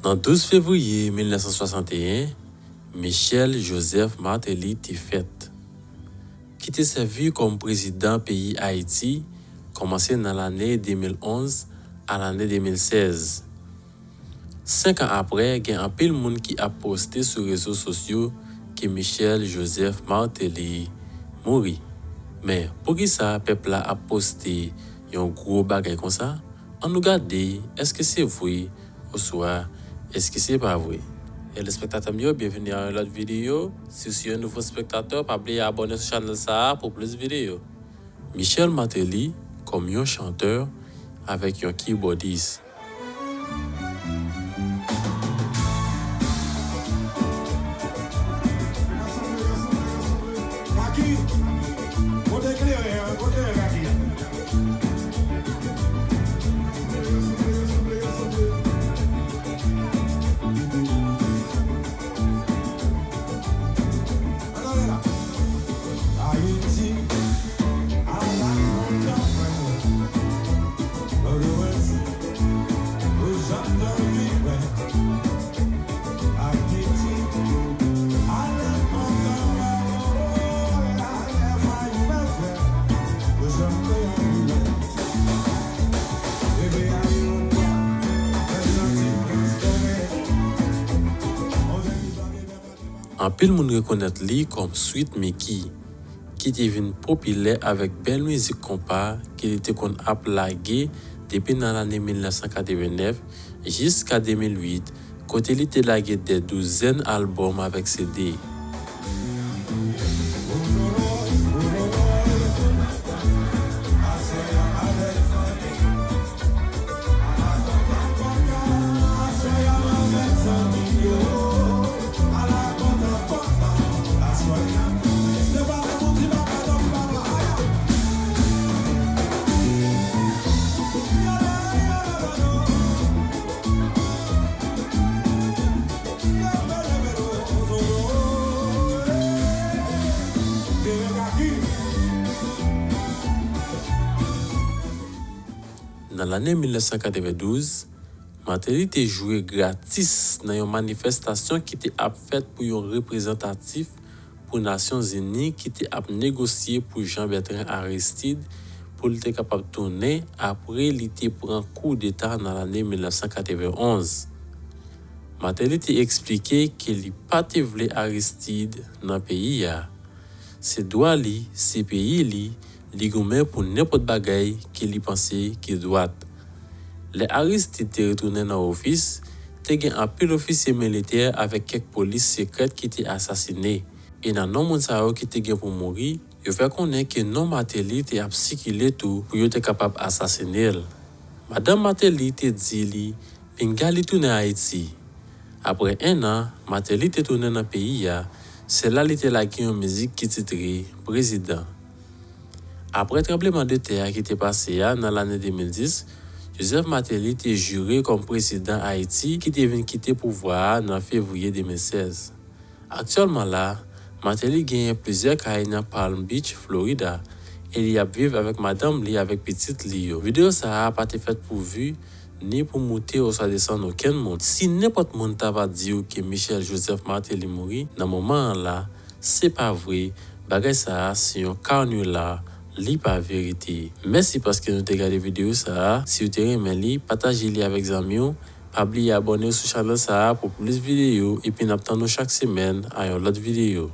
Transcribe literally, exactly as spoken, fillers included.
Nan douz fevriye mil nèf san swasanteyen, Michel Joseph Martelly te fèt, ki te sèvi kòm prezidan peyi Ayiti kòmanse nan lane de mil onz a lane de mil sèz. Senk an apre, gen anpil moun ki ap poste sou rezo sosyo ke Michel Joseph Martelly mouri. Men, poukisa pèp la ap poste yon gwo bagay konsa? Ann nou gade, èske se vre oswa èske se pa vre? Telespektatè m yo, byenveni a yon lòt videyo. Si w se yon nouvo spektatè, pa bliye abòne sou chanèl sa a pou plis videyo. Michel Martelly kòm yon chantè avèk yon kibòdis. Anpil moun rekonèt li kòm Sweet Micky, ki te vin popilè avèk bèl mizik konpa ke li te konn ap lage depi nan lane mil nèf san katrevennèf jiska de mil uit, kote li te lage dè douzèn albòm avèk C D. Nan lane mil nèf san katrevendouz, Martelly te jwe gratis nan yon manifestasyon ki te ap fèt pou yon reprezantatif pou Nasyonzini ki te ap negosye pou Jean Bertrand Aristide pou l te kapab tounen apre li te pran koudeta nan lane mil nèf san katrevenonz. Martelly te eksplike ke li pa te vle Aristide nan peyi a. Se dwa li, se peyi li, li goumen pou nenpòt bagay ke li panse ki dwat. Lè Aristide te retounen nan ofis, te gen anpil ofisye militè avèk kèk polis sekrèt ki te asasine. E nan non moun sa yo ki te gen pou mouri, yo fè konnen ke non Martelly te ap sikile tou pou yo te kapab asasine l. Madanm Martelly te di li pinga li tounen Ayiti. Apre enn an, Martelly te tounen nan peyi a, se la li te lage yon mizik ki titre Prezidan. Apre tranbleman de tè a ki te pase a nan lane de mil dis, Joseph Martelly te jire kòm prezidan Ayiti ki te vin kite pouvwa a nan fevriye de mil sèz. Aktyèlman la, Martelly genyen plizyè kay nan Palm Beach, Florida, e li ap viv avèk madanm li avèk pitit li yo. Videyo sa a pa te fèt pou vi, ni pou moute oswa desann okenn moun. Si nenpòt moun ta va di w ke Michel Joseph Martelly mouri nan moman an la, se pa vre, bagay sa a se yon canular, li pa verite. Mèsi paske nou te gade videyo sa a. Si w te renmen li, pataje li avèk zanmi w. Pa bliye abòne w sou chanèl sa a pou plis videyo, epi n ap tann ou chak semèn a yon lòt videyo.